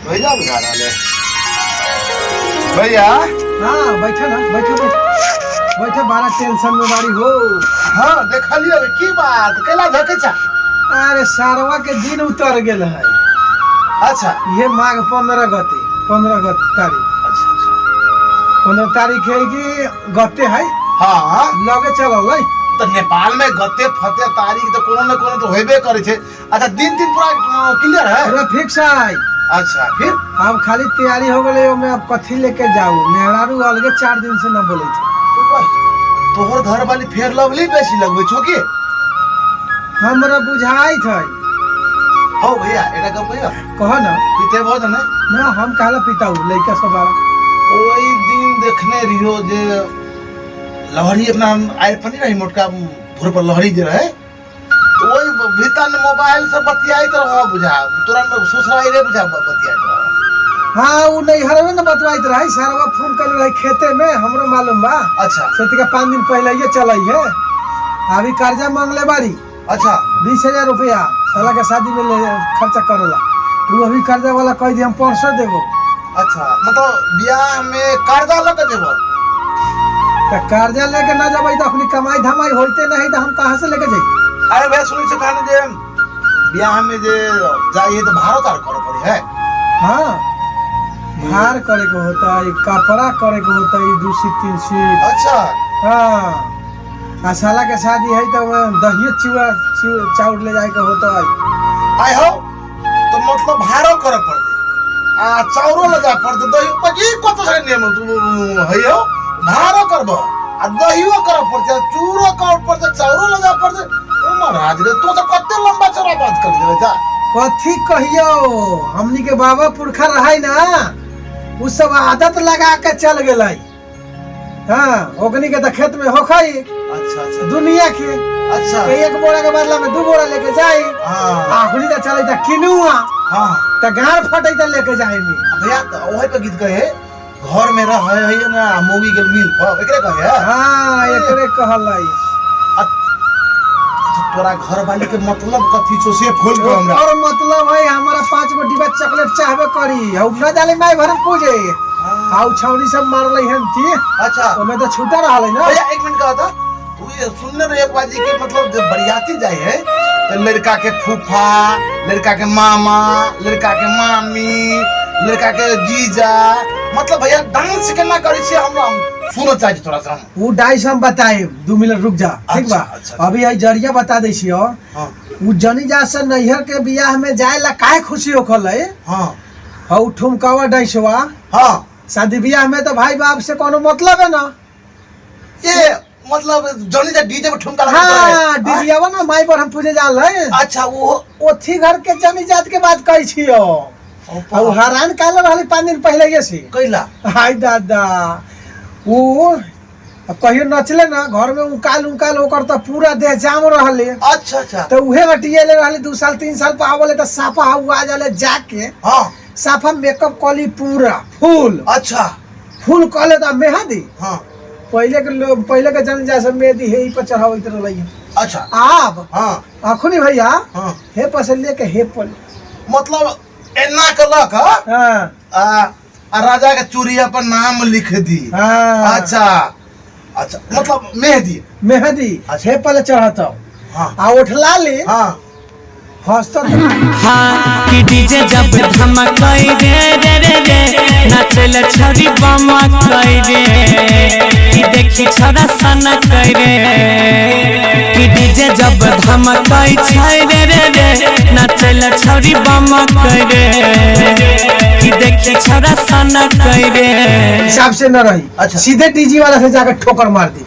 भैया बुझा रहल है। भैया। हाँ, बैठे ना, बैठे बैठे बैठे, बड़ा टेंशन में बाड़ी हो। हाँ, देखलियो, की बात कैला झके छा? अरे सारवा के दिन उतर गेल है। अच्छा। ये माघ 15 गते, 15 गते तारीख। अच्छा अच्छा। 15 तारीख है कि गते है? हाँ। लगे चलल है। तो नेपाल में गते फते तारीख तो कोनो न कोनो तो होबे करे छे। अच्छा, दिन दिन पूरा क्लियर है? पूरा फिक्स है। अच्छा, फिर? अब खाली तैयारी हो गई, ओमे अब कथी लेके जाऊ? मेहरारू अलगे 4 दिन से न बोले थे। तोहर घर वाली फेर लवली बेसी लगबे छो की? हमरा बुझाइत है। हो भैया, एटा गप कहियो। कह ना। पीते बहुत ने? ना, हम कहला पीताऊ, लइका सब आ। ओई दिन देखने रियो जे लहरी अपना आयल पर नहीं रही, मोटका धुर पर लहरी जे रहे, तो वही भीतर में मोबाइल से बतियाइत रह बुझा, तुरंत में ससुराई रे बुझा बतियाइत रह। हाँ, उ नैहर में न बतवाइत रहे, सारवा फोन कर रहे खेते में, हमरो मालूम बा। अच्छा। से तका 5 दिन पहले ये चलई है। अभी कर्जा मांगले बारी। अच्छा। 20,000 रुपया साला के शादी में ले खर्चा करेला। तू अभी कर्जा वाला कह दे हम परसों देबो। अच्छा, मतलब ब्याह में कर्जा लके देबो? त कर्जा लेके ना जबै त अपनी कमाई धमाई होते नहीं, त हम कहाँ से लेके जाई? अरे भैया, सुनै छी कहानी जे ब्याह में जे जाइए तो भाड़ो तार करे पड़ी है। हाँ, भार करे के होता है, कपड़ा करे के होता है, 2 सीट 3 सीट। अच्छा। हाँ, आ साला के शादी है तो दहियो चिवा चाउर ले जाए के होता है। आय हो, तो मतलब भाड़ो करे पड़ते आ चाउरो ले जाए पड़ते, दही पर ई कत सारे नियम है हो, भाड़ो करबो आ दहियो करे पड़ते, चूरो करे पड़ते, चाउरो ले जाए पड़ते। ओ महाराज रे, तो तो कते लंबा चौड़ा बात कर दे जा। कथी कहियो, हमनी के बाबा पुरखा रहे ना, उ सब आदत लगा के चल गेलै। हाँ, ओकनी के तो खेत में होखई। अच्छा अच्छा। दुनिया के। अच्छा। तो 1 बोरा के बदला में 2 बोरा लेके जाई। हाँ। आखुनी तो चले त किनुआ। हाँ। त गार फटई त लेके जाई में। भैया, तो ओही पे गीत कहे, घर में रह है ना मोगी गेल मिल पर, एकरे कहे है? हाँ, एकरे कहलै। तोरा घर वाली के मतलब कथी छो से खोल के हमरा। और मतलब है हमारा 5 गो डिब्बा चॉकलेट चाहबे करी, हौ न जाले माई भरम पूजे। हाँ। आउ छौरी सब मारलै हन थी। अच्छा। ओमे तो छूटा रहलै ना। भैया 1 मिनट कहा था, तू ये सुनने रहे एक बाजी के मतलब जब बरियाती जाए है तो लड़का के फूफा, लड़का के मामा, लड़का के मामी, लड़का के जीजा, मतलब भैया डांस केना करै छियै हमरा सुनऽ चाहै छी थोड़ा सा। उ डाइस हम बताए, 2 मिनट रुक जा, ठीक बा? अच्छा, अच्छा। अभी आई जरिया बता दै छियो। हाँ। उ जनी जा से नैहर के बियाह में जाए ला काहे खुशी होखल है? हाँ। हौ ठुमकावा डाइसवा। हाँ। शादी बियाह में तो भाई बाप से कोनो मतलब है ना। ये मतलब जनी जा डीजे पे ठुमका लगा हाँ, है। डीजेवा ना माई पर हम पूजे जाल है। अच्छा, वो ओथी घर के जनी जात के बात कहै छियो। ओ, और हरान काल रहली 5 दिन पहले ये से। कैला? हाय दादा, उ अब कहियो नचले ना घर में उकाल उकाल ओकर तो पूरा देह जाम रहले। अच्छा अच्छा। तो उहे हटिएले रहले 2 साल 3 साल पर आवले तो साफा हुआ जाले जाके। हाँ। साफा मेकअप कली पूरा फुल। अच्छा। फुल कले तो मेहंदी। हाँ। पहले के लोग, पहले के जन जा सब मेहंदी हे पर चढ़ावत रहलै। अच्छा। आब। हाँ। अखनी भैया। हाँ। हे पर से लेके हे पर। मतलब एना के लक, हाँ? हाँ। आ राजा के चूड़िया पर नाम लिख दी। हाँ। अच्छा अच्छा, मतलब मेहंदी। मेहंदी। अच्छा। हे पर चढ़त। हाँ। आ उठला ले। हाँ। हंसत। हाँ, कि डीजे जब धमकई रे रे रे रे, नाचल छौरी बमकई रे, कि देखी छौरा सनकई रे, कि डीजे जब धमकई छै रे रे रे, नाचल छौरी बमकई रे, कि देखी छौरा सनकई रे। हिसाब से न रही। अच्छा। सीधे डीजे वाला से जाकर ठोकर मार दी।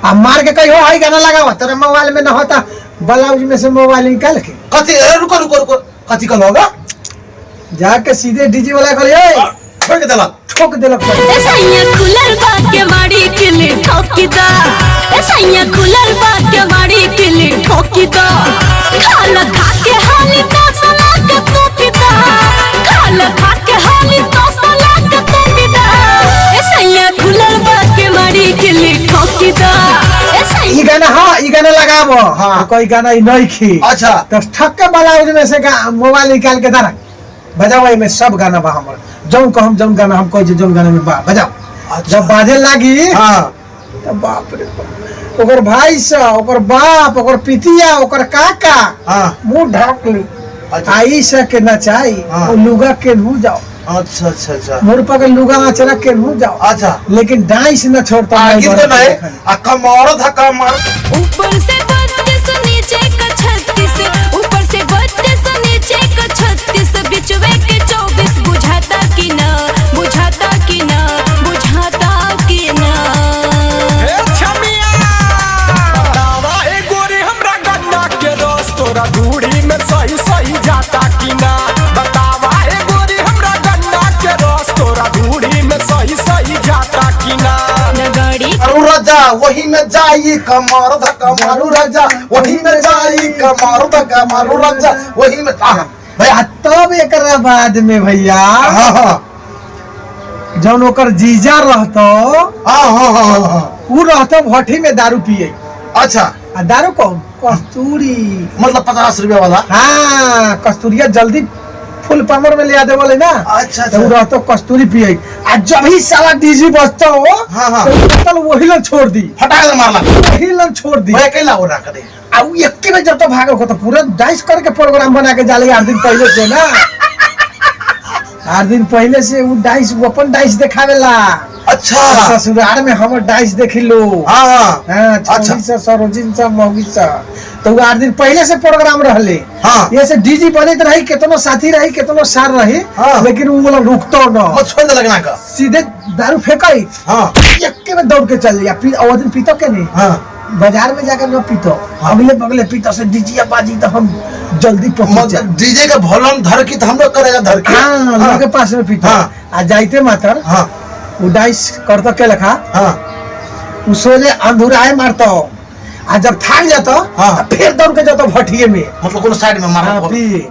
आ मार के कही हो हाई गाना लगावा, तेरे मोबाइल में न होता ब्लाउज में से मोबाइल निकाल के। कथी? ए, रुको रुको रुको, कथी कहल होगा? जाके सीधे डीजे वाला कहलिए, ए, ठोक देलक। ठोक देलक। ए सैया खुलल बा के मारी किली ठोकी दा, ए सैया खुलल बा के मारी किली ठोकी दा, खाल खा के हाली तो सला के तू पिता, खाल खा के हाली तो सला के तू पिता, ए सैया खुलल बा के मारी किली ठोकी दा, ए सैया ई गाना, हाँ, ई गाना लगाबो। हाँ। कोई गाना ई नहीं खी। अच्छा। तो ठक के ब्लाउज में से मोबाइल निकाल के धरा बजाओ एमे सब गाना बा हमर जौन कहम जौन गाना हम कहै छी जौन गाना में बा बजाओ। अच्छा। जब बाजे लागी हाँ त बाप रे बाप, ओकर भाई से ओकर बाप ओकर पितिया ओकर काका हाँ मुंह ढाक ली। अच्छा। आई से के नचाई हाँ। वो लुगा के नू जाओ अच्छा अच्छा अच्छा मुड़ पर के लुगा आचरा के नू जाओ। अच्छा। लेकिन डांस न छोड़ता आ नहीं गीत बरत नहीं देखनी। आ कमर धक्का मार ऊपर से 32 नीचे का 36, ऊपर से 32 नीचे का 36, बिचवे के 24 बुझाता कि ना, बुझाता कि ना, बुझाता कि ना। ए छमिया बतावा ए गोरी हमरा गन्ना के रस तोरा दूरी में सही सही जाता कि ना। बतावा ए गोरी हमरा गन्ना के रस तोरा दूरी में सही सही जाता कि ना। नगाड़ी मारू राजा वही में जाई कमर धक्का मारू राजा वही में जाई कमर धक्का मारू राजा वही में। आहा, भैया आ तब एकरा बाद में भैया हाँ हाँ जौन ओकर जीजा रहतो हाँ हाँ हाँ हाँ, हाँ उ रहतो भट्ठी में दारू पिए। अच्छा। आ दारू कौन? कस्तूरी। मतलब 50 रुपया वाला। हाँ कस्तूरिया जल्दी फुल पामर में ले आ देवले ना। अच्छा, तो उ अच्छा। रहतो कस्तूरी पिए आ जब ही साला डीजी बजतो हाँ, हाँ। तो उ बोतल वही लन छोड़ दी, फटाक से मारला वही लन छोड़ दी। भैया कैला हो रहा करे आ उ एके बेर जब तो भागो को तो पूरा डांस करके प्रोग्राम बना के जाले 8 दिन पहले से ना। 8 दिन पहले से उ डांस उ अपन डांस देखावेला। अच्छा। ससुराल में हमर डांस देखिलो। हाँ, हाँ। हाँ, अच्छा। छौरी से, सरोजिन से, मौगी से। तो उ 8 दिन पहले से प्रोग्राम रहले। हाँ। ये से डीजी बनैत रही, केतनो साथी रही, केतनो सार रही, हाँ। लेकिन उ वाला रुकतो न। मत छोड़ दे लगना का। सीधे दारू फेंकई। हाँ। एके में दौड़ के चल जाई। पी, ओ दिन पीतो के नहीं। हाँ। बाजार में जाकर न पीतो, हाँ। अगले बगले पीतो से डीजिया बाजी तो हम जल्दी पहुंच मतलब जाए। डीजे के वॉल्यूम धर की तो हम लोग करेगा धर की। हाँ, हाँ। लोग के पास में पीतो। हाँ। आ जाइते मातर। हाँ। उ डाइस करतो के लखा। हाँ। उ सोले अंधुराए मारतो। आ जब थाक जातो, हाँ। तो फिर दौड़ के जातो भट्ठिए में। मतलब कोनो साइड में मारतो। हाँ, पी।